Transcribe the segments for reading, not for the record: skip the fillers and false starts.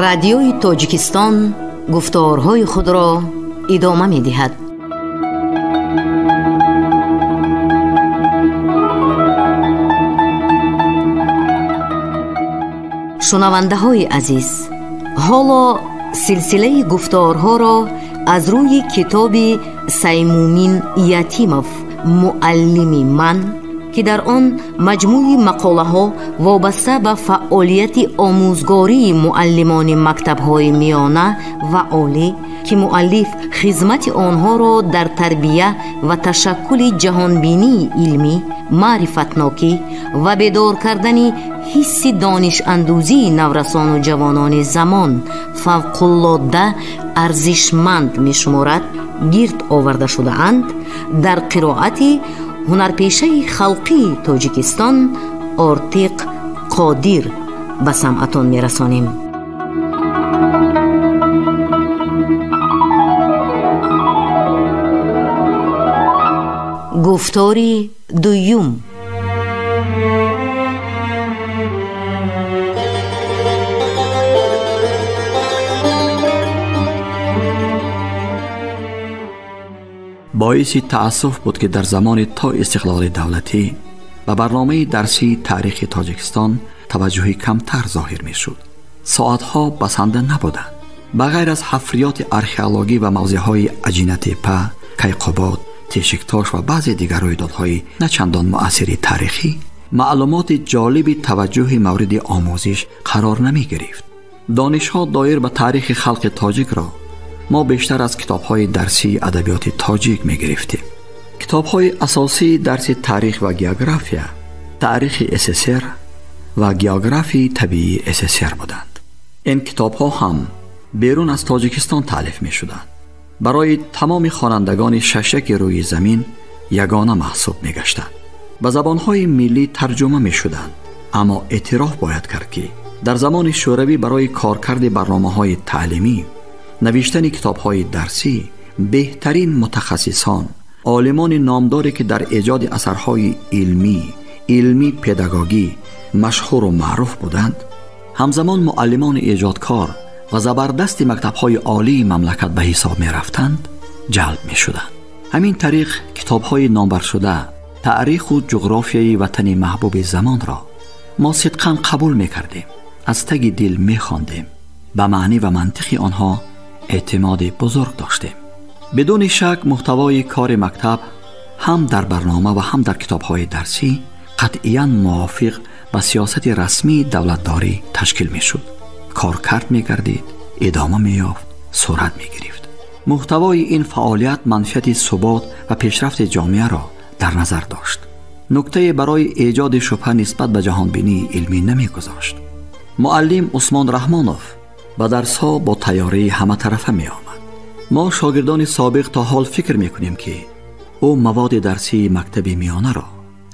Радиои Тоҷикистон гуфторҳои худро идома медиҳад. Шунавандаҳои азиз, ҳоло силсилаи гуфторҳоро аз рӯи китоби Саймумин Ятимов «Муаллими ман», ки дар он маҷмӯи мақолаҳо вобаста ба фаъолияти омӯзгории муаллимони мактабҳои миёна ва олӣ, ки муаллиф хизмати онҳоро дар тарбия ва ташаккули ҷаҳонбинии илмӣ, маърифатнокӣ ва бедор кардани ҳисси донишандӯзии наврасону ҷавонони замон фавқулодда арзишманд мешуморад, гирд оварда шудаанд, дар қироати ҳунарпешаи халқии Тоҷикистон Ортиқ Қодир ба самъатон мерасонем. Гуфтори дуюм. Боиси таассуф буд, ки дар замони то истиқлоли давлатӣ ба барномаи дарсии таърихи Тоҷикистон таваҷҷӯҳи камтар зоҳир мешуд. Соатҳо басанда набуданд. Ба ғайр аз ҳафриёти археологӣ ва мавзеъҳои Аҷинатепа, Кайқобод, Тешиктош ва баъзе дигар рӯйдодҳои начандон муассири таърихӣ, маълумоти ҷолиби таваҷҷӯҳи мавриди омӯзиш қарор намегирифт. Донишҳо доир ба таърихи халқи тоҷикро мо бештар аз китобҳои дарсии адабиёти тоҷик мегирифтем. Китобҳои асосии дарси таърих ва география таърихи СССР ва географияи табиии СССР буданд. Ин китобҳо ҳам берун аз Тоҷикистон таълиф мешуданд. Барои тамоми хонандагони шашяки рӯи замин ягона маҳсуб мегаштанд. Ба забонҳои миллӣ тарҷума мешуданд, аммо эътироф бояд кард, ки дар замони шӯравӣ барои коркарди барномаҳои таълимӣ, навиштани китобҳои дарсӣ беҳтарин мутахассисон, олимони номдоре, ки дар эҷоди асарҳои илмӣ, илмӣ педагогӣ машҳуру маъруф буданд, ҳамзамон муаллимони эҷодкор ва забардасти мактабҳои олии мамлакат ба ҳисоб мерафтанд, ҷалб мешуданд. Ҳамин тариқ китобҳои номбаршуда таъриху ҷуғрофияи ватани маҳбуби замонро мо сидқан қабул мекардем, аз таги дил мехондем, ба маънӣ ва мантиқи онҳо эътимоди бузург доштем. Бидуни шак муҳтавои кори мактаб ҳам дар барнома ва ҳам дар китобҳои дарсӣ қатъиян мувофиқ ба сиёсати расмии давлатдорӣ ташкил мешуд, коркард мегардид, идома меёфт, сурат мегирифт. Муҳтавои ин фаъолият манфиати субот ва пешрафти ҷомеаро дар назар дошт. Нуктае барои эҷоди шубҳа нисбат ба ҷаҳонбинии илмӣ намегузошт. Муаллим Усмон Раҳмонов ба дарсҳо бо тайёрии ҳаматарафа меомад. Мо шогирдони собиқ то ҳол фикр мекунем, ки ӯ маводи дарсии мактаби миёнаро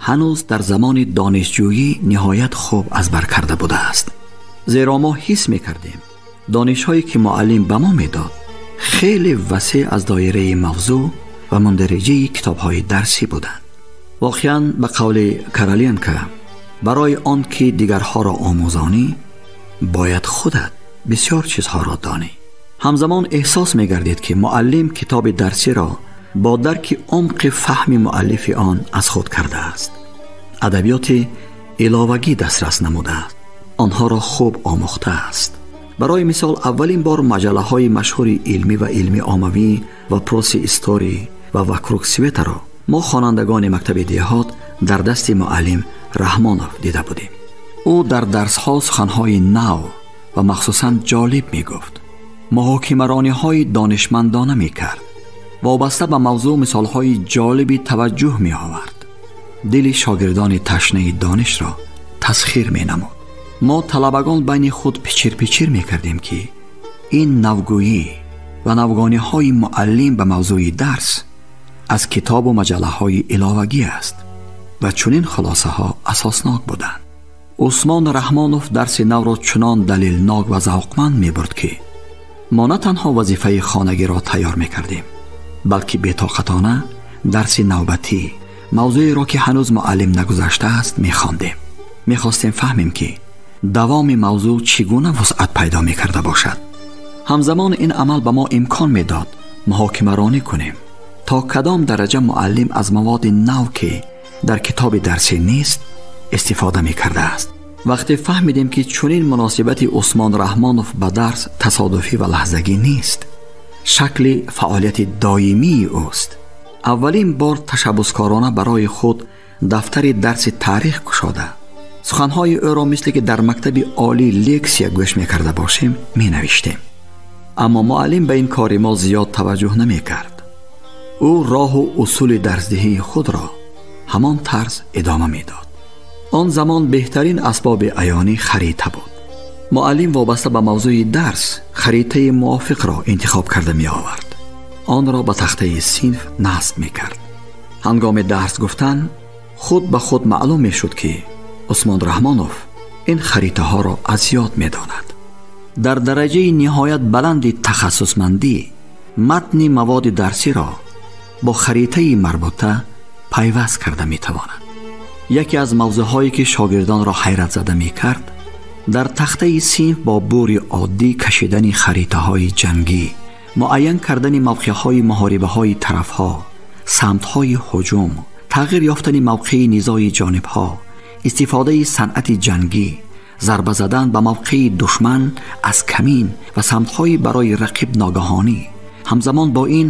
ҳанӯз дар замони донишҷӯӣ ниҳоят хуб аз бар карда будааст. Зеро мо ҳис мекардем донишҳое ки муаллим ба мо медод хеле васеъ аз доираи мавзӯъ ва мундариҷаи китобҳои дарсӣ буданд. Воқеан ба қавли Короленко, барои он ки дигарҳоро омӯзонӣ, бояд худат бисёр чизҳоро донӣ. Ҳамзамон эҳсос мегардид, ки муаллим китоби дарсиро бо дарки умқи фаҳми муаллифи он аз худ кардааст, адабиёти иловагӣ дастрас намудааст, онҳоро хуб омӯхтааст. Барои мисол, аввалин бор маҷаллаҳои машҳури илмӣ ва илми оммавӣ «Вопросы истории» ва «Вокруг света»-ро мо хонандагони мактаби деҳот дар дасти муаллим Раҳмонов дида будем. Ӯ дар дарсҳо суханҳои нав ва махсусан ҷолиб мегуфт, муҳокимарониҳои донишмандона мекард, вобаста ба мавзӯъ мисолҳои ҷолиби таваҷҷӯҳ меовард, дили шогирдони ташнаи донишро тасхир менамуд. Мо талабагон байни худ пичир-пичир мекардем, ки ин навгӯӣ ва навгониҳои муаллим ба мавзӯи дарс аз китобу маҷаллаҳои иловагӣ аст ва чунин хулосаҳо асоснок буданд. Усмон Раҳмонов дарси навро чунон далилнок ва завқманд мебурд, ки мо на танҳо вазифаи хонагиро тайёр мекардем, балки бетоқатона дарси навбатӣ мавзӯеро ки ҳанӯз муаллим нагузаштааст мехондем. Мехостем фаҳмем, ки давоми мавзӯъ чӣ гуна вусъат пайдо мекарда бошад. Ҳамзамон ин амал ба мо имкон медод муҳокимаронӣ кунем, то кадом дараҷа муаллим аз маводи нав, ки дар китоби дарсӣ нест, истифода мекардааст. Вақте фаҳмидем, ки чунин муносибати Усмон Раҳмонов ба дарс тасодуфӣ ва лаҳзагӣ нест, шакли фаъолияти доимии ӯст, аввалин бор ташаббускорона барои худ дафтари дарси таърих кушода, суханҳои ӯро мисле ки дар мактаби олӣ лексия гӯш мекарда бошем менавиштем. Аммо муаллим ба ин кори мо зиёд таваҷҷӯҳ намекард. Ӯ роҳу усули дарсдиҳии худро ҳамон тарз идома медод. Он замон беҳтарин асбоби аёнӣ харита буд. Муаллим вобаста ба мавзӯи дарс харитаи мувофиқро интихоб карда меовард. Онро ба тахтаи синф насб мекард. Ҳангоми дарс гуфтан худ ба худ маълум мешуд, ки Усмон Раҳмонов ин харитаҳоро аз ёд медонад. Дар дараҷаи ниҳоят баланди тахассусмандӣ матни маводи дарсиро бо харитаи марбута пайваст карда метавонад. Яке аз мавзӯъҳое ки шогирдонро ҳайратзада мекард, дар тахтаи синф бо бури оддӣ кашидани харитаҳои ҷангӣ, муайян кардани мавқеъҳои муҳорибаҳои тарафҳо, самтҳои ҳуҷум, тағйир ёфтани мавқеи низои ҷонибҳо, истифодаи санъати ҷангӣ, зарба задан ба мавқеи душман аз камин ва самтҳои барои рақиб ногаҳонӣ, ҳамзамон бо ин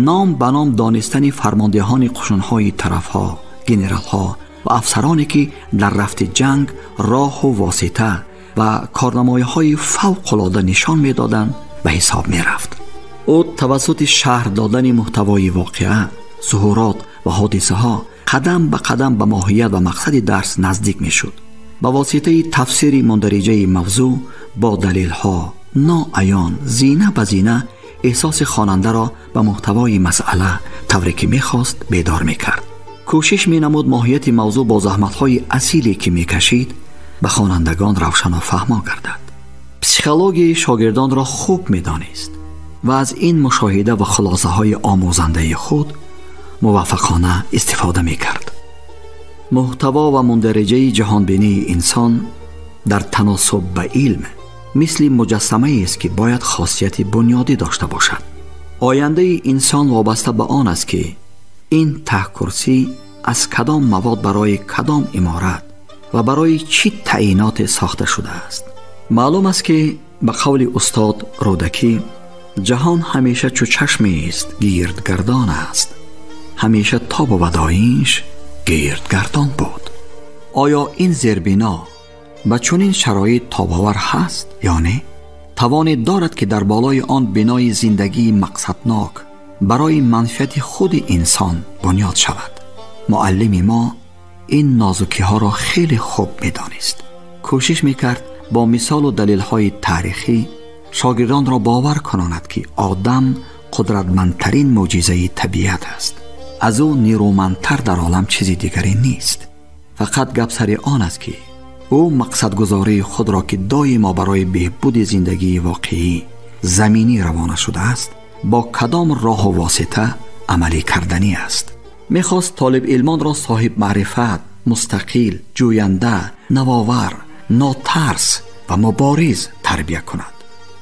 ном ба ном донистани фармондеҳони қушунҳои тарафҳо, генералҳо ва афсароне ки дар рафти ҷанг роҳу восита ва корнамоиҳои фавқулода нишон медоданд ба ҳисоб мерафт. Ӯ тавассути шарҳ додани муҳтавои воқеа, зуҳурот ва ҳодисаҳо қадам ба қадам ба моҳият ва мақсади дарс наздик мешуд. Ба воситаи тафсири мундариҷаи мавзӯъ бо далелҳо ноаён зина ба зина эҳсоси хонандаро ба муҳтавои масъала тавре ки мехост бедор мекард. Кӯшиш менамуд моҳияти мавзӯъ бо заҳматҳои асиле ки мекашид ба хонандагон равшану фаҳмо гардад. Психологияи шогирдонро хуб медонист ва аз ин мушоҳида ва хулосаҳои омӯзандаи худ муваффақона истифода мекард. Муҳтаво ва мундариҷаи ҷаҳонбинии инсон дар таносуб ба илм мисли муҷассамаест, ки бояд хосияти бунёдӣ дошта бошад. Ояндаи инсон вобаста ба он аст, ки ин таҳкурсӣ аз кадом мавод барои кадом иморат ва барои чӣ таъиноте сохта шудааст. Маълум аст, ки ба қавли устод Рӯдакӣ, ҷаҳон ҳамеша чу чашмест гирдгардон аст, ҳамеша тобу вадоинш гирдгардон буд. Оё ин зербино ба чунин шароит тобовар ҳаст ё не? Тавоне дорад, ки дар болои он бинои зиндагии мақсаднок барои манфиати худи инсон бунёд шавад. Муаллими мо ин нозукиҳоро хеле хуб медонист. Кӯшиш мекард бо мисолу далелҳои таърихӣ шогирдонро бовар кунонад, ки одам қудратмандтарин мӯъҷизаи табиат аст. Аз ӯ нерӯмандтар дар олам чизи дигаре нест. Фақат гап сари он аст, ки ӯ мақсадгузории худро, ки доимо барои беҳбуди зиндагии воқеӣ заминӣ равона шудааст, бо кадом роҳу восита амалӣ карданӣ аст. Мехост толибилмонро соҳиб маърифат, мустақил, ҷӯянда, навовар, нотарс ва мубориз тарбия кунад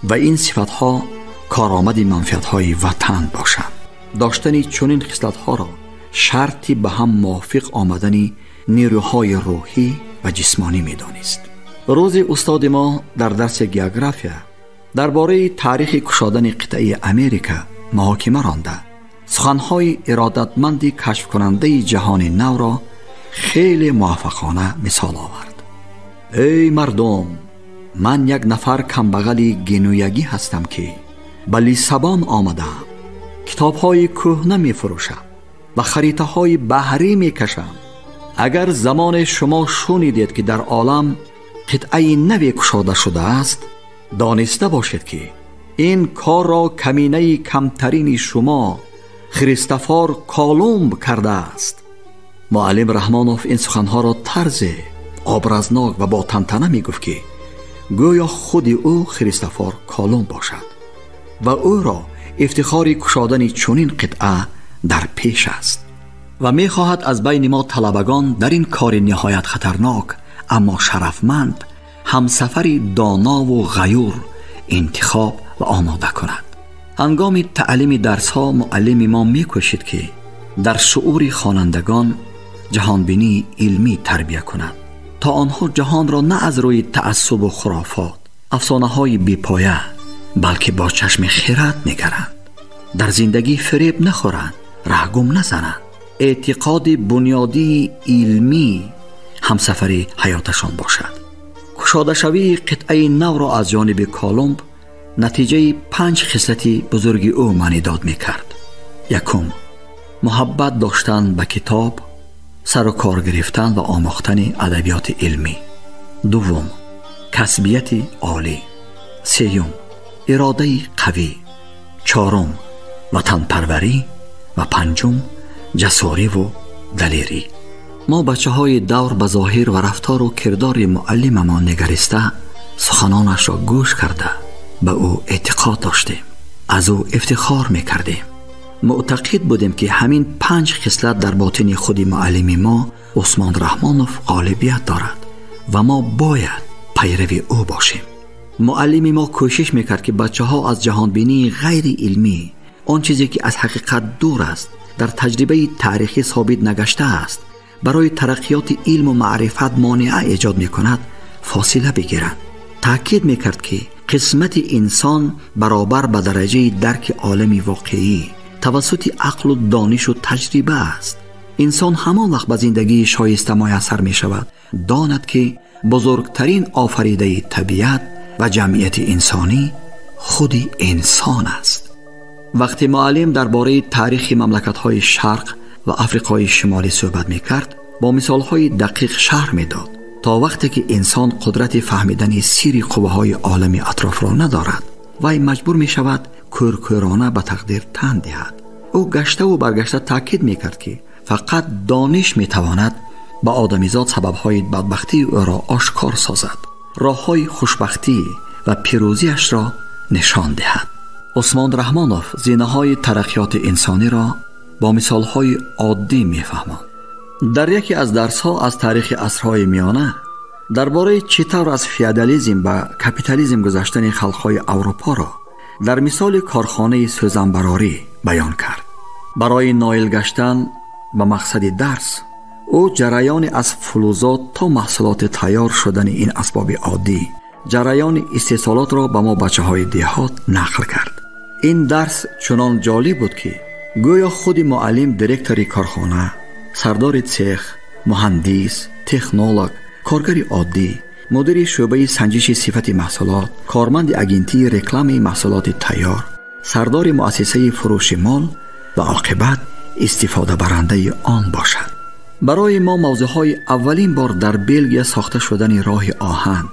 ва ин сифатҳо коромади манфиатҳои ватан бошанд. Доштани чунин хислатҳоро шарти ба ҳам мувофиқ омадани нерӯҳои рӯҳӣ ва ҷисмонӣ медонист. Рӯзи устоди мо дар дарси география дар бораи таърихи кушодани қитъаи Америка муҳокима ронда, суханҳои иродатманди кашфкунандаи ҷаҳони навро хеле муваффақона мисол овард. Эй мардум, ман як нафар камбағали генуягӣ ҳастам, ки ба Лиссабон омадаам, китобҳои кӯҳна мефурӯшам ва харитаҳои баҳрӣ мекашам. Агар замоне шумо шунидед, ки дар олам қитъаи наве кушода шудааст, дониста бошед, ки ин корро каминаи камтарини шумо Христофор Колумб кардааст. Муаллим Раҳмонов ин суханҳоро тарзе образнок ва бо тантана мегуфт, ки гӯё худи ӯ Христофор Колумб бошад ва ӯро ифтихори кушодани чунин қитъа дар пеш аст. ва мехоҳад аз байни мо талабагон дар ин кори ниҳоят хатарнок аммо шарафманд ҳамсафари донову ғаюр интихоб ва омода кунад. Ҳангоми таълими дарсҳо муаллими мо мекӯшид, ки дар шуури хонандагон ҷаҳонбинии илмӣ тарбия кунад, то онҳо ҷаҳонро на аз рӯи таассубу хурофот, афсонаҳои бепоя, балки бо чашми хирад нигаранд, дар зиндагӣ фиреб нахӯранд, раҳгум назананд. Эътиқоди бунёдии илмӣ ҳамсафари ҳаёташон бошад. Кушодашавии қитъаи навро аз ҷониби Колумб натиҷаи 5 хислати бузурги ӯ маънидод мекард. Якум, муҳаббат доштан ба китоб, сару кор гирифтан ва омӯхтани адабиёти илмӣ. Дуввум, касбияти олӣ. Сеюм, иродаи қавӣ. Чорум, ватанпарварӣ ва панҷум, ҷасориву далерӣ. Мо бачаҳои давр ба зоҳир ва рафтору кирдори муаллимамон нигариста, суханонашро гӯш карда, ба ӯ эътиқод доштем, аз ӯ ифтихор мекардем. Муътақид будем, ки ҳамин 5 хислат дар ботини худи муаллими мо Усмон Раҳмонов ғолибият дорад ва мо бояд пайрави ӯ бошем. Муаллими мо кӯшиш мекард, ки бачаҳо аз ҷаҳонбинии ғайриилмӣ, он чизе ки аз ҳақиқат дур аст, дар таҷрибаи таърихӣ собит нагаштааст, барои тараққиёти илму маърифат монеа эҷод мекунад, фосила бигиранд. Таъкид мекард, ки қисмати инсон баробар ба дараҷаи дарки олами воқеӣ тавассути ақлу донишу таҷриба аст. Инсон ҳамон вақт ба зиндагии шоиста муяссар мешавад, донад, ки бузургтарин офаридаи табиат ва ҷамъияти инсонӣ худи инсон аст. Вақте муаллим дар бораи таърихи мамлакатҳои Шарқ ва Африқои Шимолӣ суҳбат мекард, бо мисолҳои дақиқ шарҳ медод, то вақте ки инсон қудрати фаҳмидани сирри қувваҳои олами атрофро надорад, вай маҷбур мешавад кӯркӯрона ба тақдир тан диҳад. Ӯ гаштаву баргашта таъкид мекард, ки фақат дониш метавонад ба одамизод сабабҳои бадбахтии ӯро ошкор созад, роҳҳои хушбахтӣ ва пирӯзиашро нишон диҳад. Усмон Раҳмонов зинаҳои тараққиёти инсониро бо мисолҳои оддӣ мефаҳмонд. Дар яке аз дарсҳо аз таърихи асрҳои миёна дар бораи чӣ тавр аз феодализм ба капитализм гузаштани халқҳои Аврупоро дар мисоли корхонаи сӯзанбарорӣ баён кард. Барои ноил гаштан ба мақсади дарс, ӯ ҷараёни аз фулузот то маҳсулоти тайёр шудани ин асбоби оддӣ, ҷараёни истеҳсолотро ба мо бачаҳои деҳот нақл кард. Ин дарс чунон ҷолиб буд, ки гӯё худи муаллим директори корхона, сардори цех, муҳандис, технолог, коргари оддӣ, мудири шӯъбаи санҷиши сифати маҳсулот, корманди агентии рекламаи маҳсулоти тайёр, сардори муассисаи фурӯши мол ва оқибат истифодабарандаи он бошад. Барои мо мавзӯъҳои аввалин бор дар Белгия сохта шудани роҳи оҳан,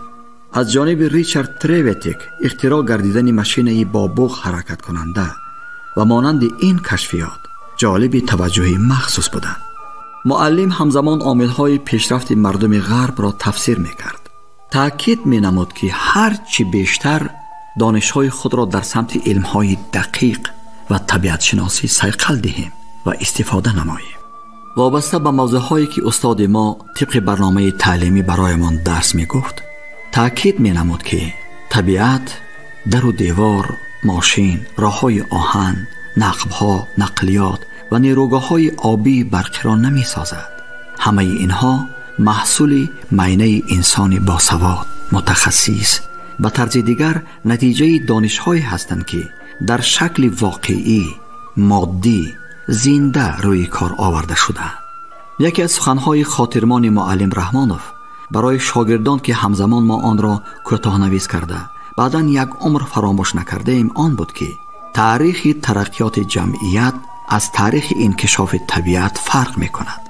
аз ҷониби Ричард Треветик ихтироъ гардидани машинаи бо буғ ҳаракаткунанда ва монанди ин кашфиёт ҷолиби таваҷҷӯҳи махсус буданд. Муаллим ҳамзамон омилҳои пешрафти мардуми ғарбро тафсир мекард. Таъкид менамуд, ки ҳар чӣ бештар донишҳои худро дар самти илмҳои дақиқ ва табиатшиносӣ сайқал диҳем ва истифода намоем. Вобаста ба мавзӯъҳое ки устоди мо тибқи барномаи таълимӣ бароямон дарс мегуфт, таъкид менамуд, ки табиат, дару девор, мошин, роҳҳои оҳан, нақбҳо, нақлиёт ва нерӯгоҳҳои обии барқиро намесозад. Ҳамаи инҳо маҳсули майнаи инсони босавод, мутахассис, ба тарзи дигар натиҷаи донишҳое ҳастанд, ки дар шакли воқеӣ, моддӣ, зинда рӯи кор оварда шудаанд. Яке аз суханҳои хотирмони муаллим Раҳмонов барои шогирдон, ки ҳамзамон мо онро кӯтоҳнавис карда, баъдан як умр фаромӯш накардаем, он буд, ки таърихи тараққиёти ҷамъият аз таърихи инкишофи табиат фарқ мекунад.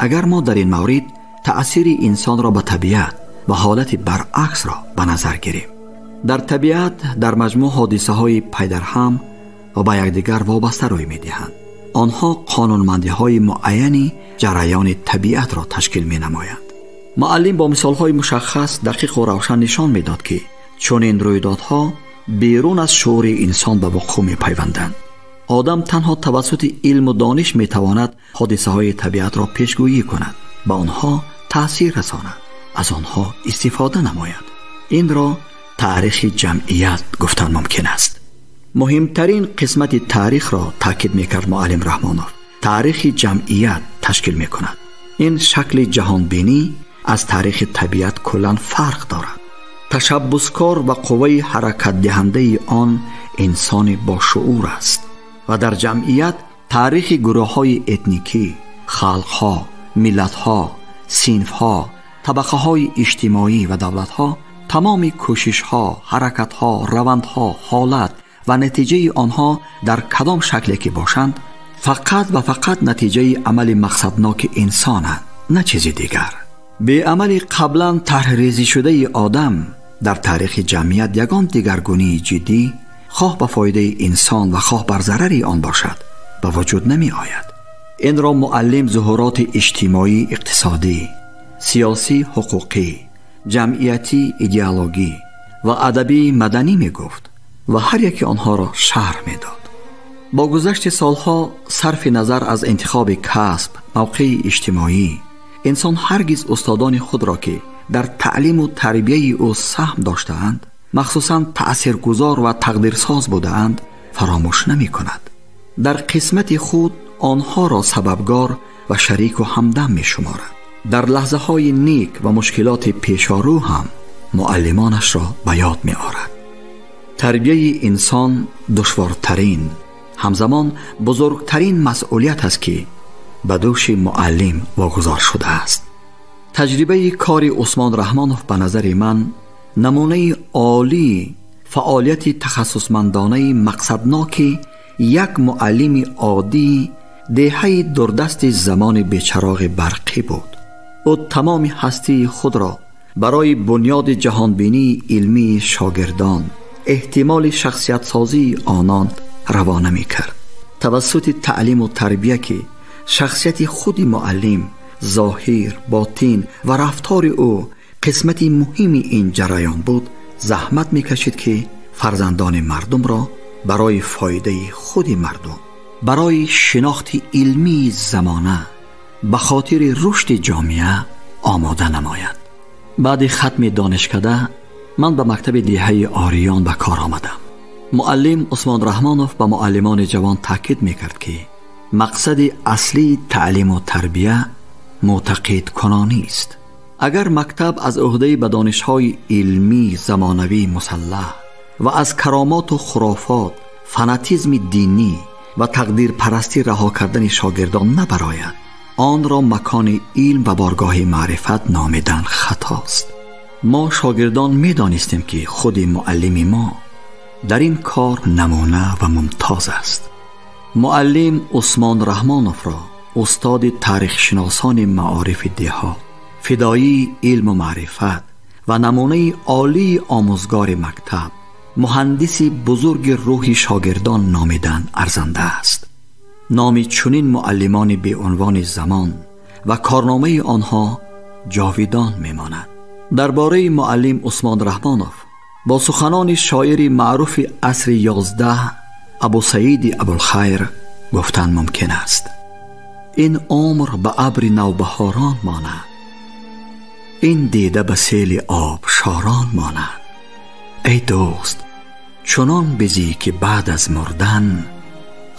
Агар мо дар ин маврид таъсири инсонро ба табиат ва ҳолати баръаксро ба назар гирем, дар табиат дар маҷмӯъ ҳодисаҳои пайдарҳам ва ба якдигар вобаста рӯй медиҳанд. Онҳо қонунмандиҳои муайяни ҷараёни табиатро ташкил менамоянд. Муаллим бо мисолҳои мушаххас, дақиқу равшан нишон медод, ки чунин рӯйдодҳо берун аз шуури инсон ба вуқӯъ мепайванданд. Одам танҳо тавассути илму дониш метавонад ҳодисаҳои табиатро пешгӯӣ кунад, ба онҳо таъсир расонад, аз онҳо истифода намояд. Инро таърихи ҷамъият гуфтан мумкин аст. Муҳимтарин қисмати таърихро, таъкид мекард муаллим Раҳмонов, таърихи ҷамъият ташкил мекунад. Ин шакли ҷаҳонбинӣ аз таърихи табиат куллан фарқ дорад. Ташаббускор ва қувваи ҳаракатдиҳандаи он инсони бошуур аст ва дар ҷамъият таърихи гурӯҳҳои этникӣ, халқҳо, миллатҳо, синфҳо, табақаҳои иҷтимоӣ ва давлатҳо тамоми кӯшишҳо, ҳаракатҳо, равандҳо, ҳолат ва натиҷаи онҳо дар кадом шакле ки бошанд, фақат ва фақат натиҷаи амали мақсадноки инсонанд, на чизи дигар. Беамали қаблан тарҳрезишудаи одам дар таърихи ҷамъият ягон дигаргунии ҷиддӣ, хоҳ ба фоидаи инсон ва хоҳ бар зарари он бошад, ба вуҷуд намеояд. Инро муаллим зуҳуроти иҷтимоӣ, иқтисодӣ, сиёсӣ, ҳуқуқӣ, ҷамъиятӣ, идеологӣ ва адабӣ маданӣ мегуфт ва ҳар яке онҳоро шарҳ медод. Бо гузашти солҳо, сарфи назар аз интихоби касб, мавқеи иҷтимоӣ, инсон ҳаргиз устодони худро, ки дар таълиму тарбияи ӯ саҳм доштаанд, махсусан таъсиргузор ва тақдирсоз будаанд, фаромӯш намекунад. Дар қисмати худ онҳоро сабабгор ва шарику ҳамдам мешуморад. Дар лаҳзаҳои нек ва мушкилоти пешорӯ ҳам муаллимонашро ба ёд меорад. Тарбияи инсон душвортарин, ҳамзамон бузургтарин масъулият аст, ки ба дӯши муаллим вогузор шудааст. Таҷрибаи кори Усмон Раҳмонов ба назари ман намунаи олии фаъолияти тахассусмандонаи мақсадноки як муаллими оддии деҳаи дурдасти замони бечароғи барқӣ буд. Ӯ тамоми ҳастии худро барои бунёди ҷаҳонбинии илмии шогирдон, эҳтимоли шахсиятсозии онон равона мекард. Тавассути таълиму тарбия, ки шахсияти худи муаллим, зоҳир, ботин ва рафтори ӯ қисмати муҳими ин ҷараён буд, заҳмат мекашид, ки фарзандони мардумро барои фоидаи худи мардум, барои шинохти илмии замона, ба хотири рушди ҷомеа омода намояд. Баъди хатми донишкада ман ба мактаби деҳаи Ориён ба кор омадам. Муаллим Усмон Раҳмонов ба муаллимони ҷавон таъкид мекард, ки мақсади аслии таълиму тарбия мӯътақидкунонист. Агар мактаб аз ӯҳдаи ба донишҳои илмии замонавӣ мусаллаҳ ва аз каромоту хурофот, фанатизми динӣ ва тақдирпарастӣ раҳо кардани шогирдон набарояд, онро макони илм ва боргоҳи маърифат номидан хатост. Мо шогирдон медонистем, ки худи муаллими мо дар ин кор намуна ва мумтоз аст. Муаллим Усмон Раҳмоновро устоди таърихшиносони маорифи деҳот, фидоии илму маърифат ва намунаи олии омӯзгори мактаб, муҳандиси бузурги рӯҳи шогирдон номидан арзанда аст. Номи чунин муаллимони беунвони замон ва корномаи онҳо ҷовидон мемонад. Дар бораи муаллим Усмон Раҳмонов бо суханони шоири маъруфи асри 11 Абусаиди Абулхайр гуфтан мумкин аст: ин умр ба абри навбаҳорон монад, ин дида ба сели обшорон монад. Эй дӯст, чунон бизӣ, ки баъд аз мурдан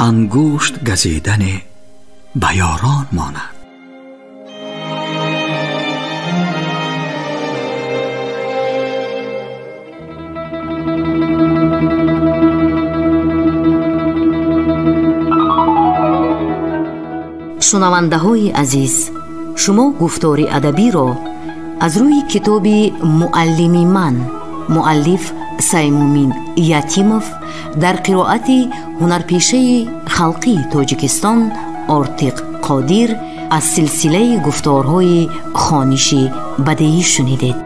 ангушт газидане ба ёрон монад. Шунавандаҳои азиз, шумо гуфтори адабиро аз рӯи китоби «Муаллими ман» муаллиф Саймумин Ятимов дар қироати ҳунарпешаи халқии Тоҷикистон Ортиқ Қодир аз силсилаи гуфторҳои хониши бадеӣ шунидед.